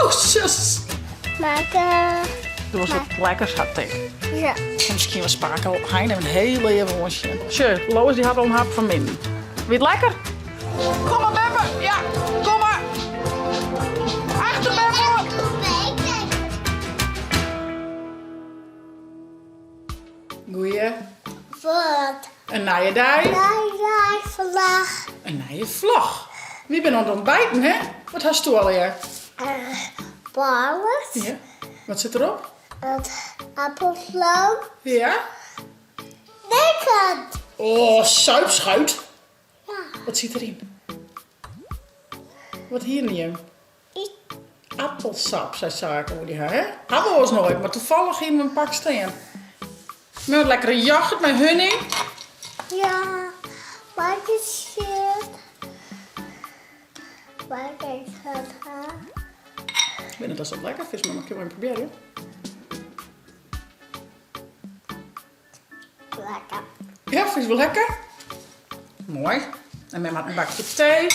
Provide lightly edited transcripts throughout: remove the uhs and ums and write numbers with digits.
Oh, sus. Makke. Do wolst wat lekkers ha, tink. Ja. En miskien wat spakel. Hein even heel even oansjen. Sjoch, Lois die hat al in hap fan minnen. Wie it lekker? Kom mar, beppe. Ja, kom mar. Achter beppe. Goeie. Wat? In nije dei. Nije dei vandaag. In nije vlog. Wy binne oan it ontbijten, hè? Wat hasto allegear? Uh, bôle. Ja. Wat sit derop? It appelfloat. Ja. Lekker. Oh, suipschuit. Ja. Wat sit deryn? Wat hiene jim? Appelsap, sei Sake oer dy ha, hè? Ha we oars noait, mar toevallig hiene we in pak stean. Mei wat lekkere yochert mei huning. Ja, wat is dit? Wat is dat? Ik wit net oft dat lekker is, mar ik kin wol even probearje. Lekker. Ja, fynst wol lekker? Moai. En mem hat in bakje tee.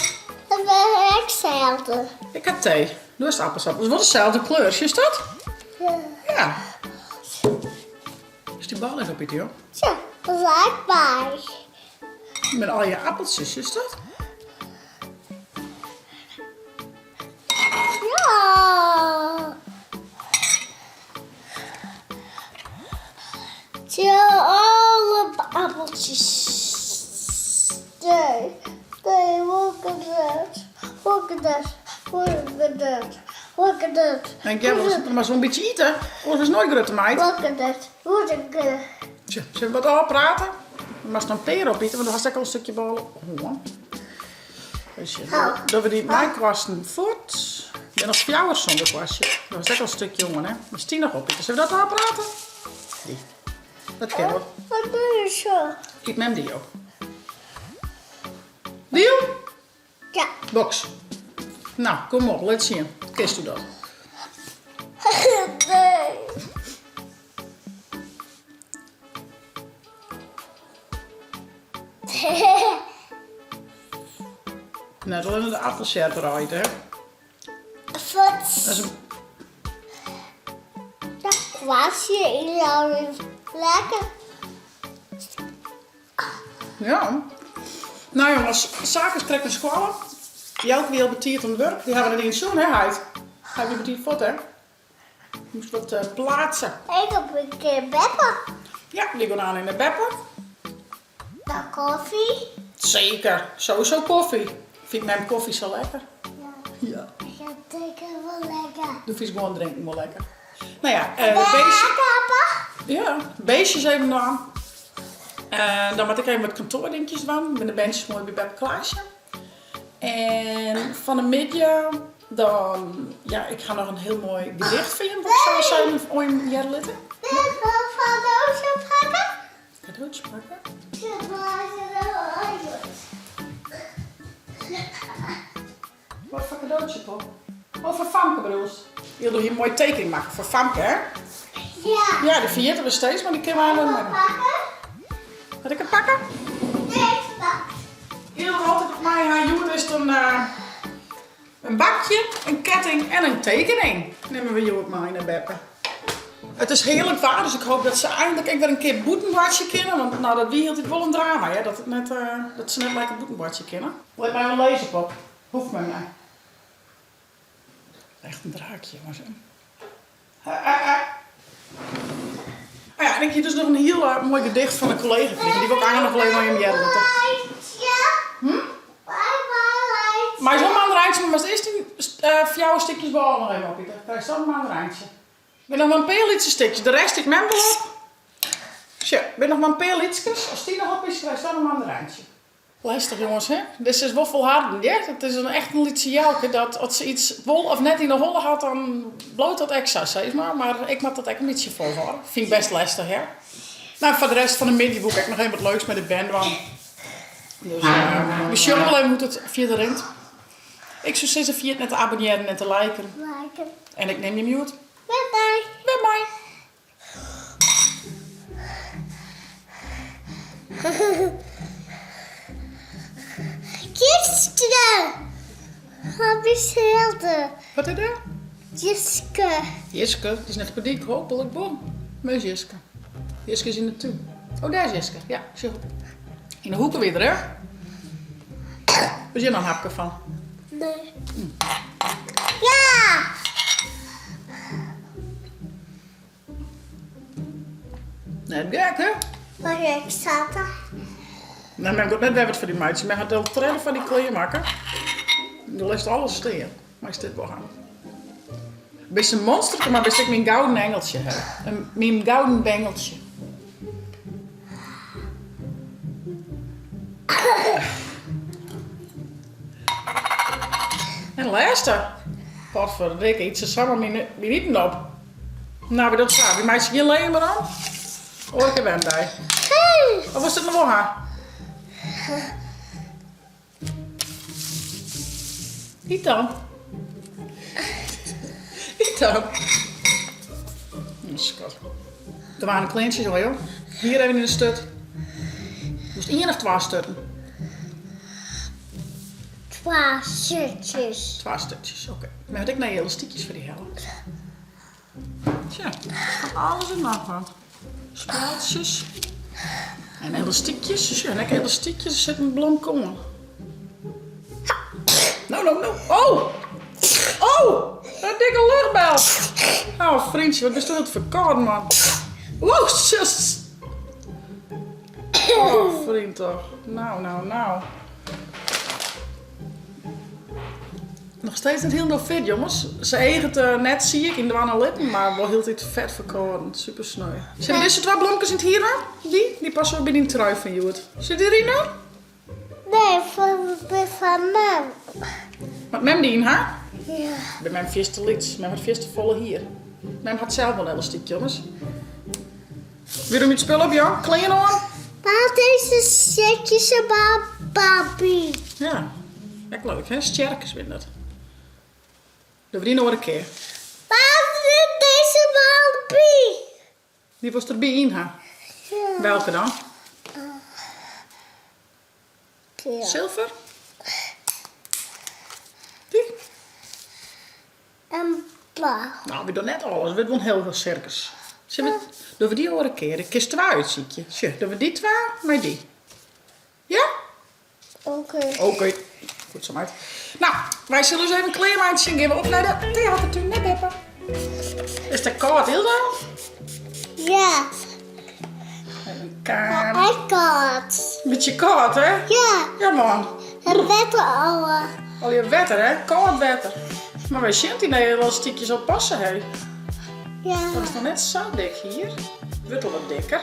Dat ben ik hetzelfde. Ik ha tee. Do hast appelsap. Het is wol deselde kleur, sjochst dat? Ja. Ja. Is dy bal even op, joh? Ja, dat lijkt mij. Met al je appeltjes, sjochst dat? Ja. Tja, alle appeltjes. Nee, nee, look at that. Look at that. Look at that. Look at that. En jij wil maar zo'n beetje eten. Oars is nooit grutte meid. Look at that. Look at that. Tja, zullen we wat ôfprate? Moatst dan pear opite, want do hast ek al in stikje bôle hân. Dus dogge we dy mei kwasten fuort. Der binne noch fjouwer sûnder kwastje. Do hast ek al in stikje hân, hè? Moatst dy noch opite. Sille we dat ôfprate? Dy. Dat kin wol. Wat doe je zo? Yt mem dy op. Deal? Ja. Boks. No, kom op, lit sjen. Kinsto dat? Nee. Net allinnich de appelsjerp eruit, hè? Wat? Dat is in... Dat kwastje is al lekker. Ja. Nou jongens, Sake is krekt nei skoalle. Jelke wie al betiid oan it wurk. Dy hawwe we net iens sjoen, hè heit? Hy wie betiid fuort, hè? Moast wat eh, plaatsen. Ik heb een keer beppe. Ja, die gaan aan in de beppe. De koffie. Zeker, sowieso koffie. Fynt mem koffie sa lekker? Ja. Ja. Ik drink wol lekker. Do fynst gewoan drinken wol lekker. Nou ja, uh, de beestjes... Ja, beestjes even dwaan. Uh, dan moat ik even wat kantoardinkjes dwaan. Bin de berntsjes moai by beppe Klaasje. En fan 'e middei dan, ja, ik ha noch in hiel moai gedicht foar jim, wat ik sa even oan jim hearre litte. Cadeautje pakken? Cadeautje pakken? Wat foar cadeautje, Pop? Oh, foar Famke bedoelst? Jil hie in moaie tekening makke foar Famke, hè? Ja. Ja, dy ferjitte we steeds, mar dy kinne we aanst pakke. Moat ik it pakke? Nee, ik pak. Jil wol altyd op my ha. Hjoed is it in, eh, in bakje, in ketting en in tekening. Nimme we hjoed mei nei beppe. It is hearlik waar, dus ik hoop dat se eindelijk ek wer in kear bûten boartsje kinne. Want nou, dat wie hieltyd wol in drama, hè, dat, it net, eh, dat se net lekker bûten boartsje kinne. Lit my mar lizzen, Pop. Hoecht my net. Echt in draakje, jongens. Oh ja, en ik hie dus noch in hiel eh, moai gedicht fan in kollega krigen. Dy wol ik eigentlik noch wol even oan jim hearre litte. Hm? Meist wol in mandarijntsje, mar moatst earst dyn eh, fjouwer stikjes bôle noch even opite. Krijst dan in mandarijntsje. Binne noch mar in pear lytse stikjes, de rest yt mem wol op. Sjoch, binne noch mar in pear lytskes. Ast dy noch opytst, krijst dan in mandarijntsje. Lestich jonges, hè? Dizze is wol folhardend, hear. It is in echt in lytse Jelke dat as se iets wol of net yn 'e holle hat, dan bliuwt dat ek sa, sis mar. Mar ik moat dat ek in bytsje folhâlde. Fyn ik best lestich, hear. No, foar de rest fan de middei woe ik ek noch even wat leuks mei de bern dwaan. Dus we sjogge wol even hoe't it fierder rint. Ik soe sizze, ferjit net te abonnearjen en te liken. Liken. En ik nim jim hjoed. Bye bye. Bye bye. Gisteren. Wat is het? Wat is dat? Jiske. Jiske, dy is net op 'e dyk, hooplik wol. Wêr is Jiske? Jiske is yn de tún. Oh, dêr is Jiske. Ja, ik sjoch it. Yn 'e hoeke wie er, hè? Is hjir noch in hapke fan? Nee. Ja! Net gek, hè? Mar ik zat er. Nou, mem giet net wer wat foar dy meitsjen. Mem hat al tredde foar dy klearmakke. Do litst alles stean. Meist dit wol ha. Bist in monsterke, mar bist ek myn gouden engeltsje, hè? Myn gouden bengeltsje. En de lêste. Potverdikke, yt se samar myn iten op. Nou, wy dogge it sa. Wy meitsje gjin leem mear om. Oare kear wer in dei. Of wolst it noch wol ha? Yt dan. Yt dan. Oh, skat. Der waarden kleantsjes al, joh. Hier even yn de sturt. Moast ien of twa sturten? Twa sturtjes. Twa sturtjes, oké. Mem hat ek nije elastykjes foar dy helle. Tsja, fan alles en noch wat. Speldsjes en elastykjes. Sjoch, en ek elastykjes, der sit in blomke oan. No, no, no. Oh! Oh! In dikke luchtbel! Oh, vriendje, wat bist wat ferkâlden, man. Wow, sus. Oh, vriend toch. Nou, nou, nou. Noch steeds net hielendal fit, jonges. Se eaget net siik yn dwaan en litten, mar wol hieltyd fet ferkâlden. Super sneu. Sille we dizze twa blomkes yn it hier dwaan? Dy? Dy passe wol by dyn trui fan hjoed. Sit dy deryn no? Nee, fan mem. Moat mem dy yn ha? Ja. By mem fierste lyts. Mem hat fierste folle hier. Mem hat sels wol in elastyk, jonges. Wy rúmje it spul op, Jan. Klean oan. Waar deze stjerkjes en Barbie? Ja, ek leuk hè, stjerkes binne dat. Dogge we dy in oare kear. Waar zit deze Barbie? Dy wolst derby yn ha? Ja. Welke dan? Ja. Silver? Dy? En blau. Nou, wy dogge net alles. It wurdt wol in hiel sirkus. Sille we, dogge we dy oare kear. Ik kinst twa útsykje. Sjoch, dogge we dy twa mei dy. Ja? Oké. Oké. Goed zo, meid. Nou, wy sille ús even klearmeitsjen. Gean we op nei de teatertún, né beppe? Is it kâld, Hilda? Ja. Even kaam. Ek kâld. Bytsje kâld, hè? Ja. Ja, man. Het wetter al. Al je wetter, hè? Kâld wetter. Mar wy sjen dy elastykjes al passe, hè? Ja. Dat is noch net sa dik hier. Wurdt al wat dikker.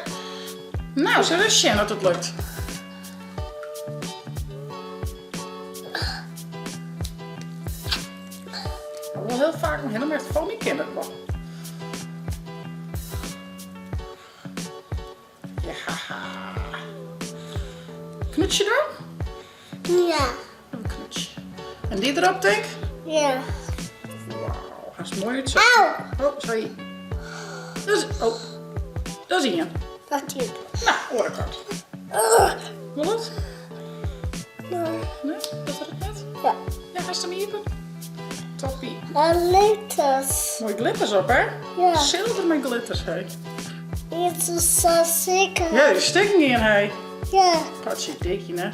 Nou, sille we ris sjen oft it lukt. Wol hiel faak noch hinne, mar folgens my kin it wol. Ja. Knútsje dan? Ja. Een knútsje. En dy derop, tink? Ja. Wauw, hast moai útsocht. Au! Oh, sorry. Dat is, oh, dat is ien. Dat is ien. Nou, oare kant. Wol it? Nee. Nee, dat it net? Ja. Ja, hast him iepen? Toppie. En glitters. Mooi glitters op, hè? Ja. Zilver met glitters, hè? Het is zo zeker. Ja, die stikken in, hè? Ja. Potje dikje, hè?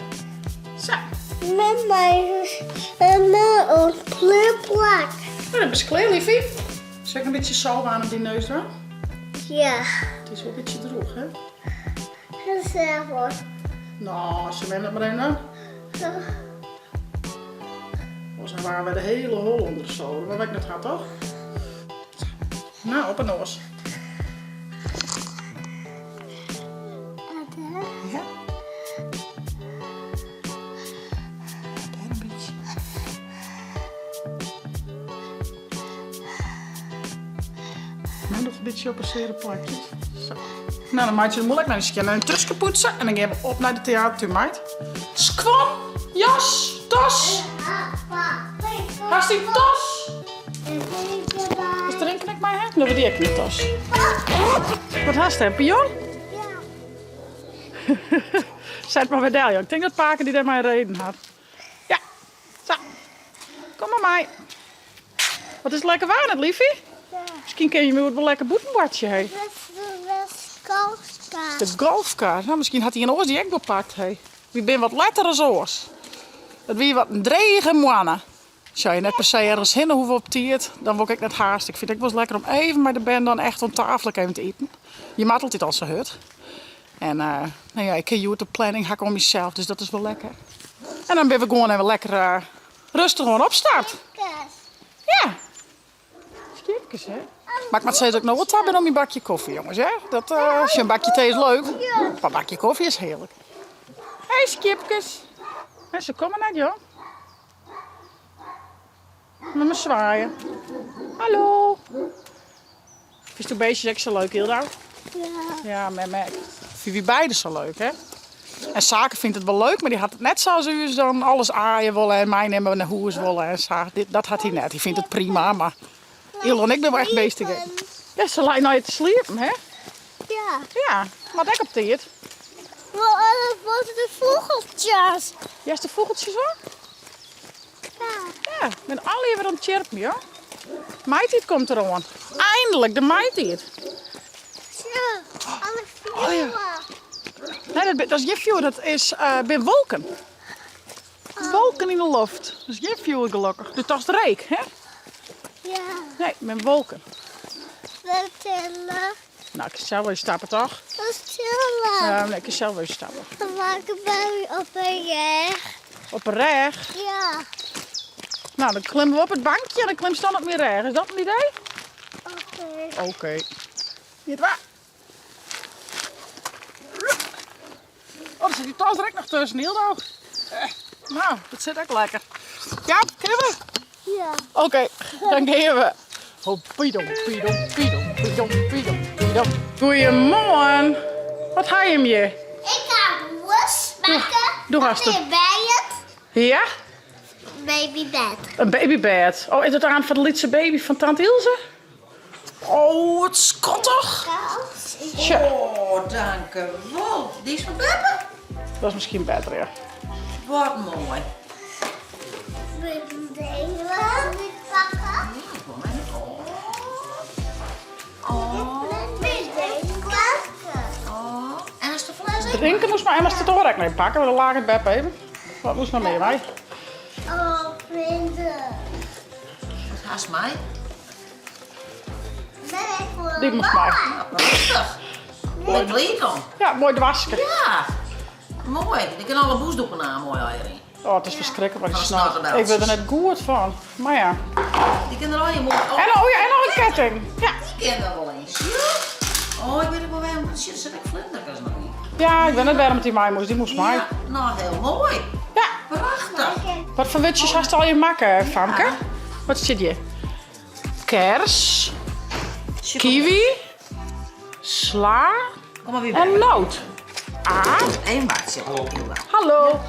Zo. Met mij en met een kleurplak. Nou, dat is klear, liefie. Zal ik een beetje salve aan op die neus doen? Ja. Het is wel een beetje droog, hè? Gezellig. Nou, ze nemen dat maar even aan. Ja. Oars dan waren we de hele hol onder de zolen. Wat ik net had, toch? Nou, op een oors. Ja. Daar een beetje. Nou, nog een beetje op een zere plakjes. Zo. Nou, dan maak je het moeilijk naar de scan en tusken poetsen. En dan gaan we op naar de theatertuin, meid. Skwam, jas, tas. Waar is die tas? Is er een knik bij hè? Nou, die ik tas. Wat hast hè, pion? Ja. Zet maar weer del, joh. Ik denk dat Pake die daar mijn reden had. Ja, zo. Kom maar mee. Wat is it lekker waar net, liefie? Ja. Miskien kinne je wol lekker bûten boartsje, hé. Dat is de golfkar. De golfkar. Nou, miskien hat ien oars dy ek wol pakt, hé. Wy binne wat letter as oars. It wie wat in drege moanne. As je net per se ergens hinne hoege op tiid, dan wol ik ek net haast. Ik fyn it ek wolris lekker om even mei de bern dan echt oan tafel ek even te iten. Je moatte altyd al sa hurd. En nou ja, ik kin hjoed de planning ha ik oan mysels, dus dat is wol lekker. En dan binne we gewoan even lekker rêstich oan opstart. Ja. Skiepkes, hè? Mar ik moat sizze dat ik no wol ta bin oan myn bakje kofje, jonges, hè? Dat, sjoch, in bakje tee is leuk, mar in bakje kofje is hearlik. Hey, skiepkes. Hè, se komme net, joh. Mei me swaaien. Hallo. Fynsto beestjes ek sa leuk, Hilda? Ja. Ja, mem ek. Fine wy beide sa leuk, hè? En Sake fynt it wol leuk, mar dy hat it net sa as ús dan alles aaie wolle en meinimme nei hûs wolle en sa. Dat hat hy net. Hy fynt it prima, mar Hilda en ik binne wol echt beestegek. Ja, se lei nei te sliepen, hè? Ja. Ja, moat ek op tiid. Wol alles wat de fûgeltsjes. Hearst de fûgeltsjes al? Ja, binne allegear wer oan it tsjirpen, joh. Maitiid komt deroan. Eindelijk, de maitiid. Sjoch, alle fjoer. Nee, dat, dat is gjin fjoer, dat is, uh, bin wolken. Wolken yn de loft. Dat is gjin fjoer gelokkich. Do tochtst reek, hè? Ja. Nee, bin wolken. We tillen. Nou, ik kin sels wol stappe, toch? We tillen. Ja, nee, ik kin sels wol stappe. We maken bui op een rêch. Op een rêch? Ja. Nou, dan klimmen we op it bankje en dan klimst dan op myn rêch. Is dat in idee? Oké. Oké. Niet waar. Oh, der sit dy tas der ek noch tusken, Hildo. Eh, nou, dat sit ek lekker. Ja, kinne we? Ja. Oké, dan gean we. Hoppidom, pidom, pidom, pidom, pidom, pidom. Goeiemoarn. Wat ha jim hjir? Ik ha roes makke. Doe hast it. By it. Ja? Babybed. In babybed. Oh, is dat aan foar de lytse baby fan tante Ilse? Oh, wat skattich. Tja. Oh, dankewol. Dy is fan beppe? Dat is miskien better, ja. Wat moai. Drinken moast mar en moast it oare ek noch pakke, want dan laget beppe even. Wat moast noch mear mei? Wat hast mei? Dy moast mei. Prachtich. Moai bliid om. Ja, moai doaske. Ja, moai. Dy kin alle bûsdoeken aan moai allegear yn. Oh, it is ferskriklik wat dy Fan snot. snottebeltsjes. Ik wurd der net goed fan. Mar ja. Dy kin der al je moai. Oh, En oh ja, en noch in ketting. Ja. Dy kin der wol yn. Oh, ik wit ek wol wêrom. Shit, der sit ek flinderkes noch yn. Ja, ik wit net wêrom't dy mei moast. Dy moast mei. Ja, nou hiel moai. Ja. Prachtich. Wat foar wurdsjes hast allegear makke, famke? Wat stiet hjir? Kers, kiwi, sla Kom mar weer en noot. A. Even wachtsje. Hallo.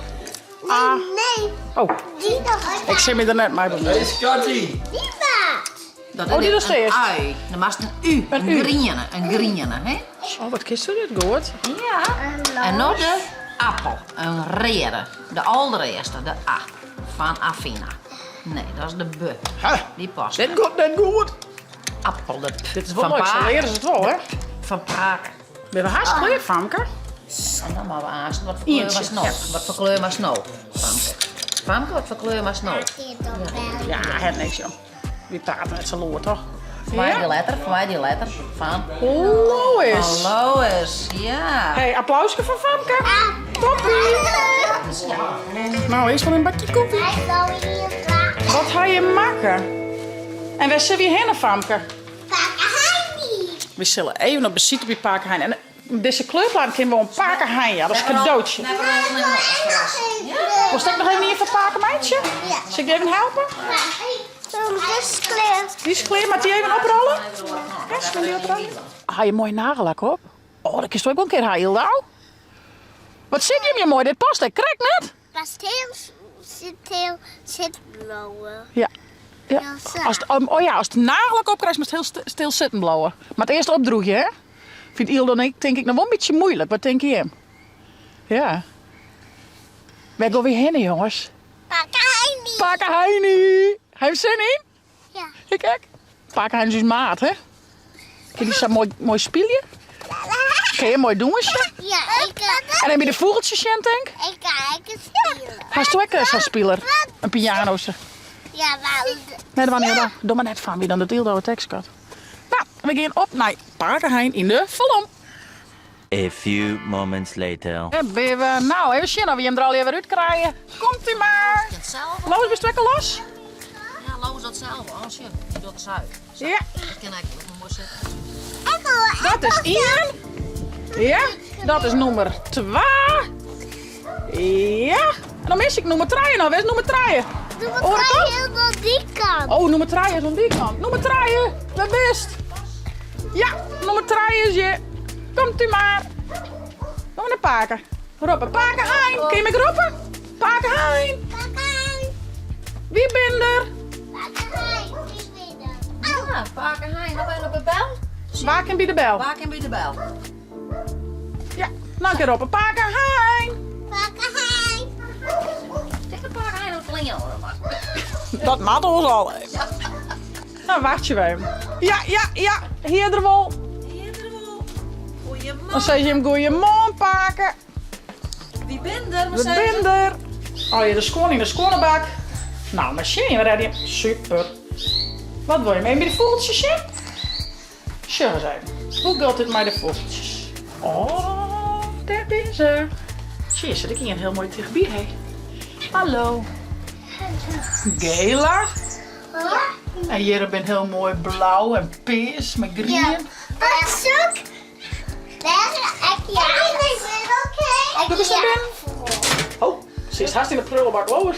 A. Nee, Oh, die nog. ik sil my der net mei bemuoien. Hey Scotty! Die maat. Dat Oh, die is is de een eerste. ui. Dan moatst in U. Een Een U. griene. Een griene, hè? Oh, wat kinst do dit goed. Ja. En no de appel. In reade. De alderearste, de A. Fan Afina. Nee, dat is de B. Huh? Dy past. Dit giet net goed. Appel, de P. Dit is wol leuk, sa leare se it wol, hè? Fan Pake. Binne we hast klear, famke? En dan moatte we aanst. Wat foar kleur Ientsje, moatst no? ja. Wat foar kleur moatst no, famke? Famke, wat foar kleur moatst no? Ja, het niks, joh. Wy prate net sa lûd, toch? Foar my dy letter, foar my dy letter. Fan Lois. Lois, ja. Hey, applauske foar Famke. Toppie. Nou, earst mar in bakje kofje. Wat ha je makke? En wêr sille wy hinne, Famke? Wy sille even op besite by pake Hein. En dizze kleurplaat kinne we oan pake Hein jaan, dat is in kadootsje. Wolst ek noch even ien foar pake meitsje? Sil ik dy even helpe? Dy is klear, moat dy even oprolle? Ja, sil ik dy oprolle? Ha je moaie nagellak op? Oh, dat kinst ek wol in kear ha, Hilda. Wat sit jim hjir moai, dit past ek krekt net. Past hiel sit hiel sit bliuwe. Ja. Ja. As it, oh ja, ast nagellak op krijst, moatst hiel stil sitten bliuwe. Moat earst opdroegje, hè? Fynt Hilda en ik tink ik noch wol in bytsje muoilik. Wat tinke jim? Ja. Wêr gean wy hinne, jonges? Pake Heini. Pake Heini! Ha jim sin yn? Ja. Ik ek. Pake Hein is ús maat, hè? Kin dy sa moai, moai spylje? Kin je moai dûnsje? Ja, ik En dan by de fûgeltsjes sjen, tink? Ik kan ek spylje. Hasto ek sa'n spiler? In piano? Ja, wel. Nee, dat was niet. Doe maar net van wie dan de deal dat tekst kat. Nou, we gaan op naar Pake Hein yn de Falom. A few moments later. En ben we, nou, even zien of we hem er al even uit krijgen. Komt u maar. Loos, bist du lekker los? Ja, Loos dat zelf. Als je, die doet het uit. Ja. Dat kan ik ook mooi zitten. Dat is één. Ja, dat is nummer 2. Ja. En dan mis ik nummer 3 nou. Waar is nummer 3? Nummer 3 is aan die kant. Oh, nummer 3 is aan die kant. Nummer 3, waar bist? Ja, nummer 3 is je. Komt u maar. Kom naar Paken. Roppen, Paken Hein. Kun je me roepen? Paken Hein. Paken Hein. Wie ben er? Paken Hein, wie ben er? Ja, Paken Hein, nog even op de bel. Waken bij de bel. Waken bij de bel. Ja, nog een keer roepen. Paken Hein. Paken Hein. Zeg de Paken Hein ook alleen al. Dat mag ons al even. Nou, wacht je even. Ja, ja, ja. Hier er wel. Hier er wel. Goeiemorgen. Dan zeg je hem goeiemorgen, Paken. Wie ben er? We ben er. Oh ja, de schoon in de schonebak. Nou, machine, we redden je. Super. Wat wil je mee met de vogeltjes, hè? Zullen eens even. Hoe gaat dit met de vogeltjes? Oh, daar ben ze. Zie je, zit ik hier een heel mooi dichtbij, hè? Hallo. Gela. Ja. En hier ben heel mooi blauw en peers met groen. Ja. Wat zoek? Daar ik ja. Doe eens naar binnen. Oh, ze is haast in de prullenbak loer.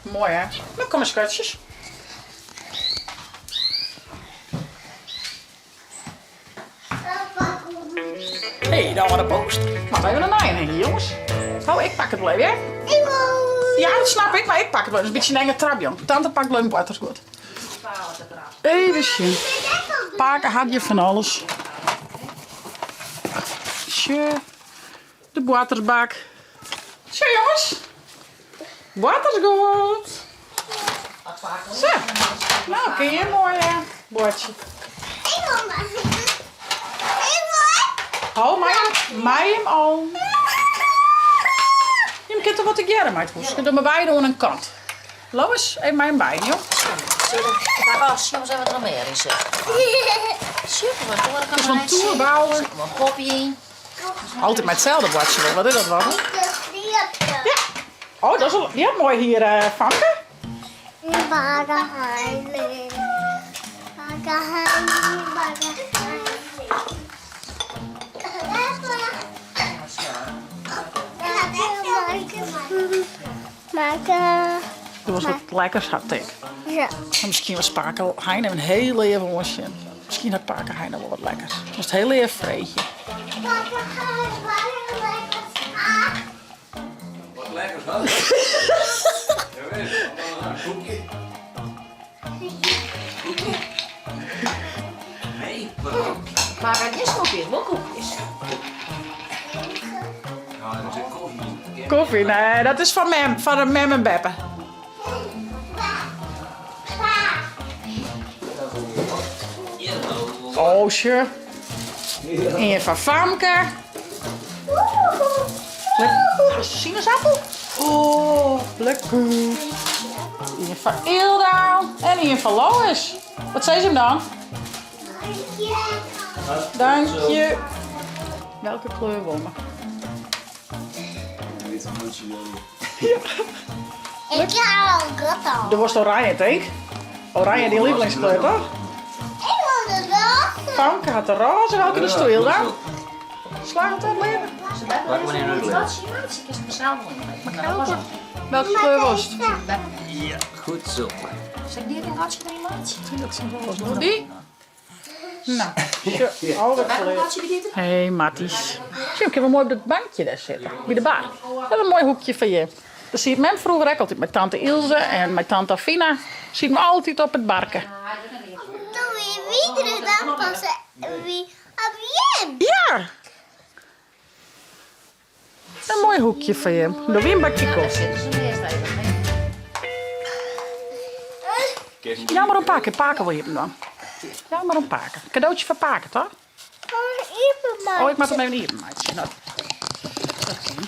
Mooi hè? Nou, kom eens schatjes. Hé, hey, daar was de post. Maar even een naaien heen, jongens. Oh, ik pak het wel even, hè? Ja, dat snap ik, maar ik pak het wel. Het is een beetje een enge trap, jong. Tante pakt wel een goed. Even zien. Paken had je van alles. Tje. De boterbak. Zo, jongens. Botersgoed. Zo. Nou, kun je een mooi bordje. Oh, mij hem, mij hem al. Je kunt er wat ik jaren uit hoes. Je doet me beide aan een kant. Lois, even mij een bij, joh. Oh, jongens, even wat er meer in zit. Super, wat hoor ik Het is een toer bouwen. Er zit een kopje in. Altijd met hetzelfde bordje wel. Wat is dat wel? Ja. Oh, dat is al, ja, mooi hier, Famke. Maken. Dat was wat lekkers, had ik. Ja. Maar misschien was Paken Hein een heel even onsje. Misschien had Paken Hein wel wat lekkers. Dat was het heel even vreetje. Wat lekkers, hè? Ja, weet je, een koekje. Koekje? Nee, waarom? Maar het is koekjes, wel koekjes. Ja, er zit koffie in. Koffie, nee, dat is van mem, van de mem en Beppe. Oh, sure. En van Famke. Lekker. Sinaasappel. Oh, lekker. Een van Ilda en een van Lois. Wat zei ze hem dan? Dank je. Welke kleur wil we? Ik ga al goed al. Er was oranje, denk ik. Oranje, die lievelingskleur, toch? Ik wil de roze. Famke had de roze. Welke de stoel dan? Slaag het op, leven. Pak maar in het Dat zie je, ik is het zelf wel. Welke kleur was het? Ja, goed zo. Zit die een gatje erin, maatje? Dat zijn roze. Die? Nou, oh, wat Een kleur. gatje bij dit? Hé, hey, Matties. Zie, ik heb wel mooi op dat bankje daar zitten. Bij de bar. Dat is een mooi hoekje van je. Dat zie ik men vroeger ook altijd met tante Ilse en met tante Afina. Ziet me altijd op het barken. Toen we iedere dag pas wie op je. Ja! Een mooi hoekje van je. Doe weer een bakje Daar koffie. zitten ze eerst even. hè. Jou mar oan pake, pake wol iepen dwaan. Jou mar oan pake. Kadootje foar pake, toch? Oh, ik moat him even iepen meitsje. No, dat kin.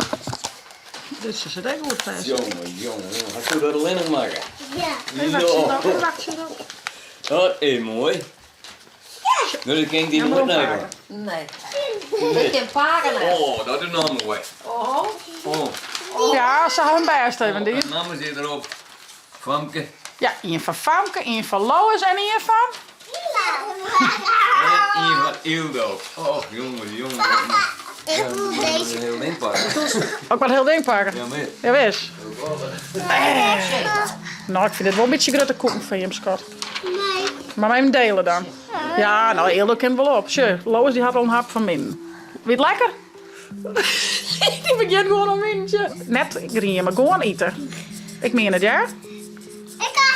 Dus se sit ek goed fêst. Jonge, jonge, jonge. Hast dat allinnich makke? Ja. Even wachtsje erop. Dat is moai. Dus ik kin dy noait neikommen. Nee. Ik kin pake net. Oh, dat is noch moai. Oh. Oh. Ja, se ha hun bêst even dien. De namme sit derop. Famke. Ja, ien fan Famke, ien fan Lois en ien fan? En ien fan Ildo. Och, jonge, jonge. Ik wil deze. Hiel ding pakke. Ook wat hiel ding pakke? Ja, mis. Ja, wis. Nou, ik fyn dit wol in bytsje grutte koeken foar jim, skat. Nee. Mar even dele dan. Ja, no, Ildo kin wol op. Sjoch, Lois dy hat al in hap fan minen. Wie it lekker? Dy begjint gewoan om minen, sjoch. Net grien, mar gewoan ite. Ik mien it, hear.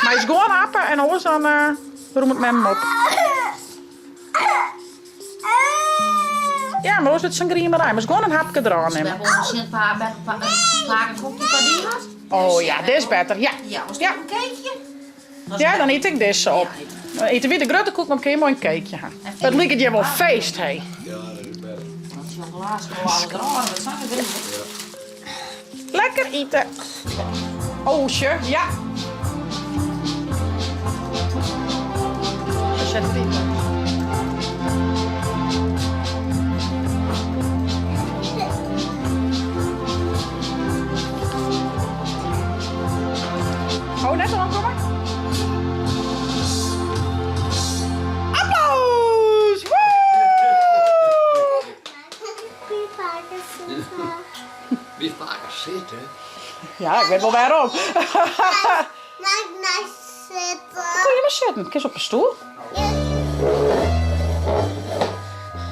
Meist gewoan happe en oars dan rûmet mem op. Ja, mar oars wurdt sa'n griemerij. Moatst gewoan in hapke derôf nimme. Oh ja, dit is better. Ja. Ja. Ja, dan yt ik dizze op. Dan ite wy de grutte koek, want kin je moai in cakeje ha. It liket hjir wol feest, hé. Lekker ite. Oh, sjoch, ja. Set it yn. Oh, net oankomme. Applaus! Woe! Wie vaker zitten. Ja, ik weet wol wêrom. Mag ik nou zitten? Kom je maar zitten. Kinst op de stoel.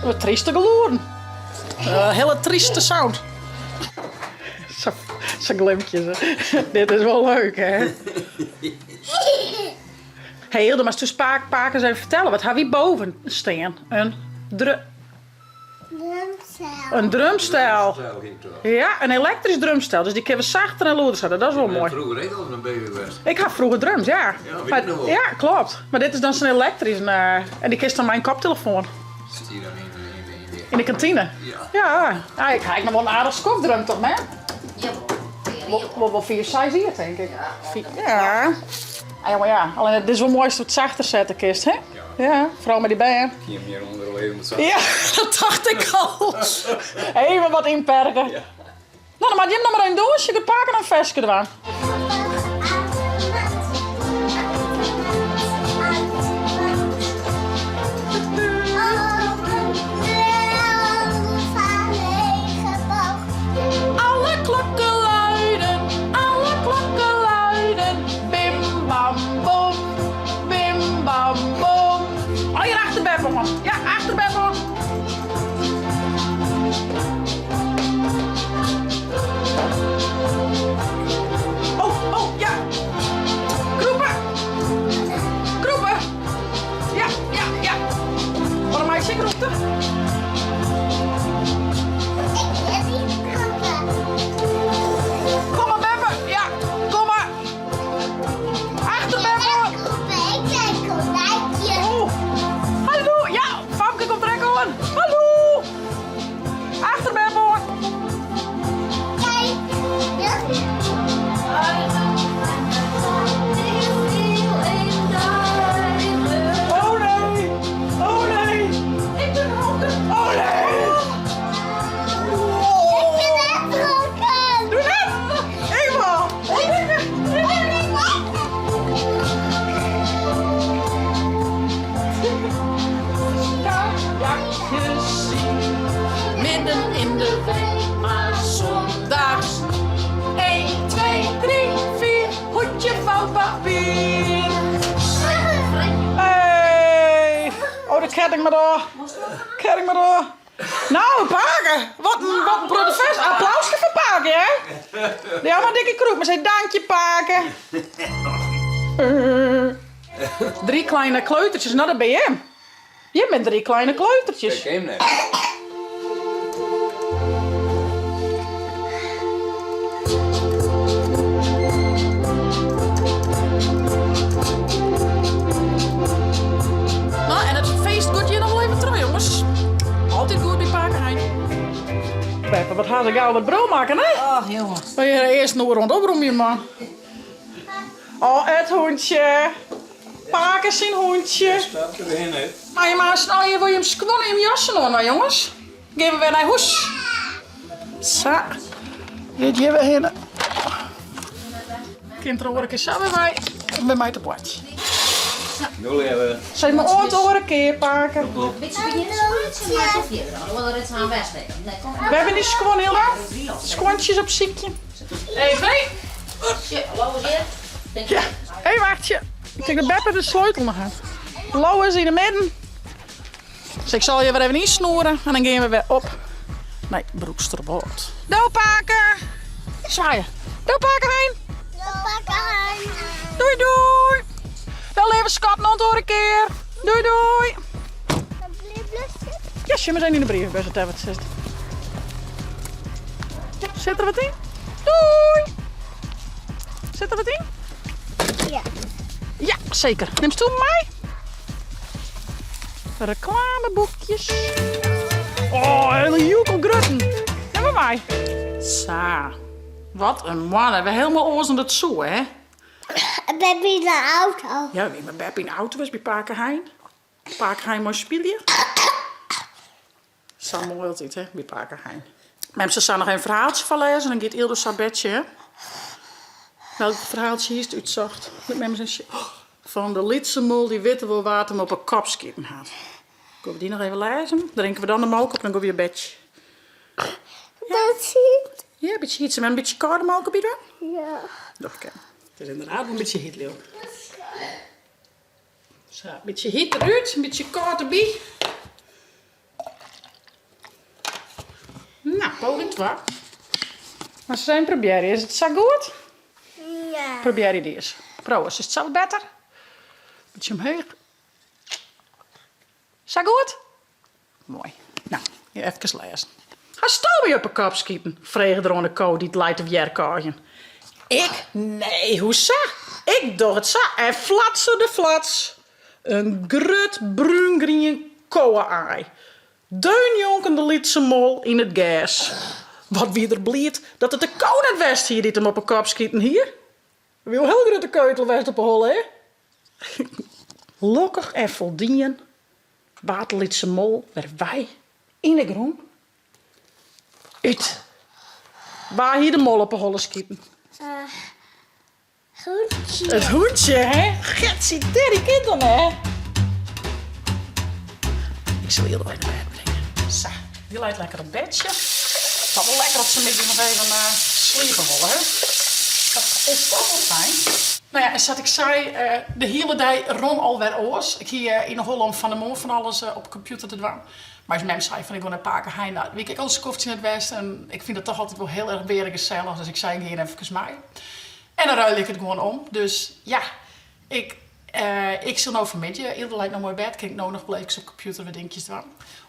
Wat trieste geloeren. Uh, hele trieste sound. Sa, sa glimkje se. Dit is wol leuk, hè? Hey Hilde, moatst toen pake ris even fertelle, wat ha wy boven stean? In dru Drumstel. In drumstel. Ja, in elektrysk drumstel. Dus dy kinne we sachter en lûder sette. Dat is wol moai. Froeger ek al in baby west. Ik ha froeger drumd, ja. Ja, wit ik noch wol. Ja, klopt. Mar dit is dan sa'n elektrysk en dy kinst dan mei in koptelefoan. Sit hier dan yn de. Yn de kantine? Ja. Ja, ah, ik ha ek noch wol in aardich skoft drumd, toch mem? Jawol. Wol, wol 5, 6 jier tink ik. Ja. Ah, ja, mar ja, allinne it is wol moai ast wat sachter sette kinst, hè? Ja, foaral mei dy bern. Ik hie him hjir ûnder al even wat sachter. Ja, dat tocht ik al. Even wat ynperke. Ja. No, dan moat jim noch mar even dûnsje. Ik pake noch in ferske dwaan. Alle klokken luiden, alle klokken luiden. Bim bam bom, bim bam bom. Oh, hjir achter beppe oan. Ja, achter beppe oan. Oh, oh, ja. Krûpe. Krûpe. Ja, ja, ja. Waarom maak je krûpte? Ik wil niet krûpe. Kom mar, beppe. Ja, kom mar. Achter beppe. Ik ben een konijntje. Oh, hallo. Ja, Famke komt der ek oan. Hallo. Achter beppe oan. Kijk. Oh nee. Oh nee. Ik bin dronken. Oh nee. Ik ben net dronken. Doe net. Ik wol. Ik ben net. Jakjes zien. Midden in de week, maar zondags. 1, 2, 3, 4, hoedje van papier. Hey. Oh, de ketting mar door. Ketting mar door. Nou, pake. Wat in protte fest. Applausje foar pake, hè? Ja, mar dikke krûp. Mar sei dankje, pake. Drie kleine kleutertjes. Nou, dat bin jim. Jim binne drie kleine kleutertjes. Ik ken him net. Ha se gau wat brul makke, hè? Och, jonge. We hjir earst in oere oan it opromjen, man. Oh, it hûntsje. Pake syn hûntsje. Stap der hinne. Maar je maar oh, je wil je hem skuon en je jassen oan, nou jongens. Gean we wer nei hûs. Sa. Dit hjir wer hinne. Kind der oare kear sa wer wei. Om by my te boartsjen. No leave. Sis mar oant oare kear, pake. Wêr binne dy skuon, Hilda? Skuontsjes op sykje. Even. Ja, even wachtsje. Ik tink dat Beppe de sleutel noch hat. Lois yn 'e midden. Dus ik sal je wer even ynsnoeren en dan gean we wer op nei Broeksterwâld. Do pake! Swaaie. Do pake Hein! Do pake Hein! Doei doei! Wel leave skatten, oant oare kear. Doei doei! Ja, sjoch mar eens yn de brievenbus at dêr wat sit. Sit der wat yn? Doei! Sit der wat yn? Ja. Ja, seker. Nimst do mei? Reklameboekjes. Oh, hele joekel grutten. Nim mar mei. Sa. Wat in moanne. Wer helemaal oars dan dat soe, hè? Beppe yn de auto. Ja, wie mei Beppe yn de auto west by pake Hein. Pake Hein mei spylje. Sa moai altyd, hè, by pake Hein. Mem sil sa noch even in ferhaaltsje foarlêze en dan giet Yldo sa betsje, hè. Welk ferhaaltsje hiest útsocht? Lit mem ris sjen. Fan de lytse mol dy't witte wol wa't him op 'e kop skiten hat. Gean we dy noch even lêzen? Drinke we dan de molke op en dan gean we op betsje. Dat hyt. Ja, in bytsje hyt. Sil mem in bytsje kâlde molke by dwaan? Ja. Doch ik even. It is ynderdaad wol in bytsje hyt, leau ik. Sa, in bytsje hyt derút, in bytsje kâld derby. Nou, poging 2. Mar se even probearje. Is it sa goed? Ja. Probearje dy ris. Proas, is it sa wat better? Bytsje omheech. Sa goed? Moai. No, gean efkes lêzen. Hasto my op 'e kop skiten? frege er oan de ko dy't lei te wjerkôgjen. Ik? Nee, hoe sa? Ik doch it sa en flatser de flats. In grut brúngrien kowe-aai. Deun njonken de lytse mol yn it gers. Wat wie er bliid dat it de ko net west hie dy't him op 'e kop skiten hie. Wie wol hiel grutte keutel west op 'e holle, hè? Lokkich en foldien waard de lytse mol wer wei yn 'e grûn. Ut. Wa hie de mol op 'e holle skiten? Hûntsje. It hûntsje, hè? Getsie-derrie kin dan, hè? Ik sil Yldo even nei bêd bringe. Sa, dy leit lekker op bedsje. It is wol lekker as se middeis noch even sliepe wolle, hè? Dat is toch wol fijn. No ja, en sa't ik sei, de hiele dei rûn alwer oars. Ik hie yn 'e holle om fan 'e moarn fan alles op 'e kompjûter te dwaan. Mar ús mem sei fan ik wol nei pake Hein. No, wie ik ek al in skoftsje net west en ik fyn dat toch altyd wol hiel erch bearegesellich. Dus ik sei ik gean efkes mei. En dan ruilje ik it gewoan om. Dus ja, ik, ik sil no fanmiddei, Yldo leit no moai op bêd, kin ik no noch wol efkes op kompjûter wat dinkjes dwaan.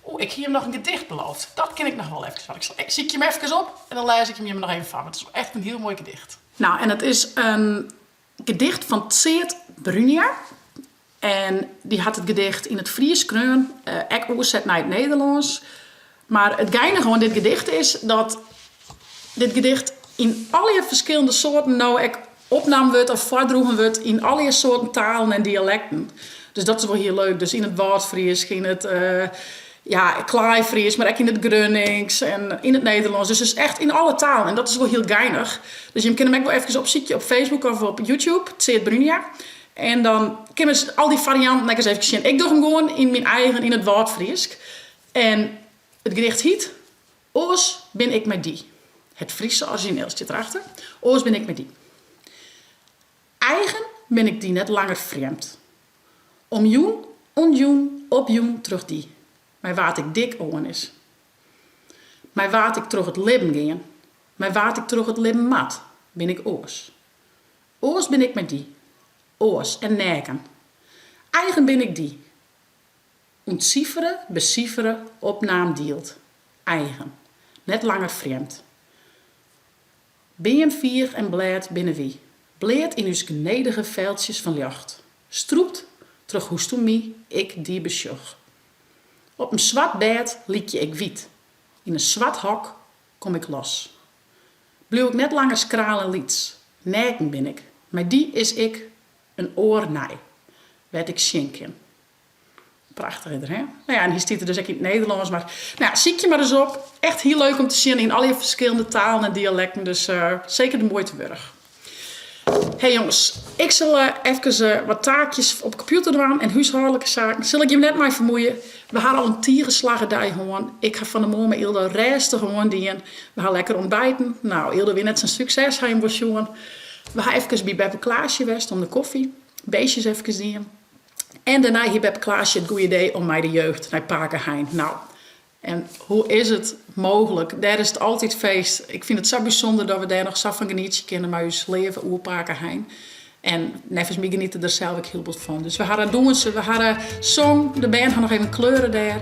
Oeh, ik hie him noch in gedicht beloofd. Dat kin ik noch wol efkes dwaan. Ik sil, ik sykje him efkes op en dan lês ik him jimme noch even foar, want it is wol echt in hiel moai gedicht. No, en it is in gedicht fan Tseard Brunia. En dy hat it gedicht yn it Frysk skreaun, ek oerset nei it Nederlânsk. Mar it geinige oan dit gedicht is dat dit gedicht yn allegear ferskillende soarten no ek opnaam wurdt of foardroegen wurdt yn allegear soarten talen en dialekten. Dus dat is wol hiel leuk. Dus yn it Wâldfrysk, yn it ja, Klaaifrysk, mar ek yn it Grunnings en yn it Nederlânsk. Dus is echt yn alle talen en dat is wol hiel geinich. Dus jim kinne him ek wol efkes opsykje op Facebook of op YouTube, Tseard Brunia. En dan kinne we al dy farianten ek ris efkes sjen. Ik doch him gewoan yn myn eigen, yn it Wâldfrysk. En it gedicht hyt Oars bin ik mei dy. Het Friese orizjineel stiet derachter. Oars bin ik mei dy. Eigen bin ik dy net langer frjemd. Omjûn, ûntjûn, opjûn troch dy, mei wa't ik dik oan is. Mei wa't ik troch it libben gean, mei wa't ik troch it libben moat, bin ik oars. Oars bin ik mei dy, oars en nêken. Eigen bin ik dy. Ûntsifere, besifere, opnaam, dield. Eigen. Net langer frjemd. Beam, fiich en blêd binne wy, bleat yn ús genedige feltsjes fan ljocht. Strûpt troch hoesto my, ik dy besjoch. Op in swart bêd lykje ik wyt, yn in swart hok. Kom ik los. Bliuw ik net langer skraal en lyts. Neaken bin ik. Mei dy is ik in oar nij. Wêr't ik sjen kin. Prachtich is er, hè? No ja, en hy stiet der dus ek yn it Nederlânsk, mar no ja, sykje mar ris op. Echt hiel leuk om te sjen yn allegear ferskillende talen en dialekten, dus seker de muoite wurdich. Hey jonges, ik sil efkes wat taakjes op de kompjûter dwaan en húshâldlike saken. Sil ik jim net mei fermoeie. We ha al in tige slagge dei hân. Ik ha fan 'e moarn mei Yldo rêstich oan dien. We ha lekker ontbijten. No, Yldo wie net sa'n sukses, ha jim wol sjoen. We ha efkes by beppe Klaasje west om de kofje. Beestjes efkes dien. En dêrnei hie beppe Klaasje it goede idee om mei de jeugd nei pake Hein. No, en hoe is it mooglik? Dêr is it altyd feest. Ik fyn it sa bysûnder dat we dêr noch sa fan genietsje kinne mei ús leave oerpake Hein. En neffens my geniet er der sels ek hiel bot fan. Dus we ha dûnse, we ha song, de bern ha noch even kleure dêr.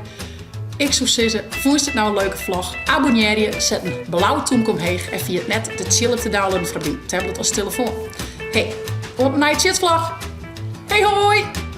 Ik soe sizze, fûnst it no in leuke vlog? Abonnearje, set in blau tûmke omheech en ferjit net de tsjilp te downloaden foar dyn tablet as telefoan. Hey, oant in nije tsjitvlog! Hey hoi!